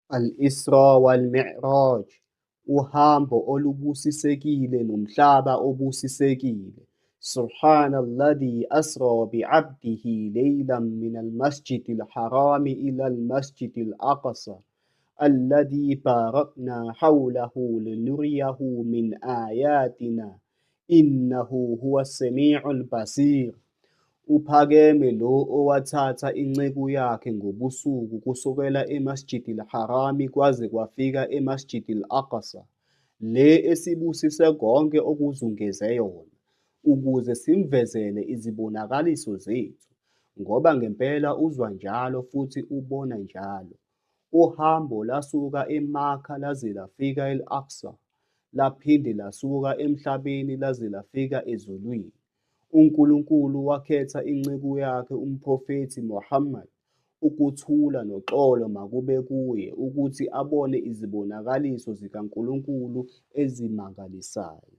Al-Isra wal Mi'raj, uhambo olubusisekile nomhlaba obusisekile. Subhanalladhi asra bi'abdihi laylan minal masjidil harami ilal masjidil aqsa alladhi barakna hawlahu linuriyahu min ayatina innahu huwas sami'ul basir. Uphakeme lo owathatha inceku yakhe ngobusuku kusukela eMasjidil Harami kwaze kwafika eMasjidil Aqsa, le esibusise konke okuzungeze yona, ukuze simvezele izibonakaliso zethu, ngoba ngempela uzwa njalo futhi ubona njalo. Uhambo lasuka eMakka laze lafika e-Aqsa, laphinde lasuka emhlabeni laze lafika ezulwini. UNkulunkulu wakhetha inceku yakhe uMphrofethi Muhammad, ukuthula noxolo makube kuye, ukuthi abone izibonakaliso zikaNkulunkulu ezimangalisayo.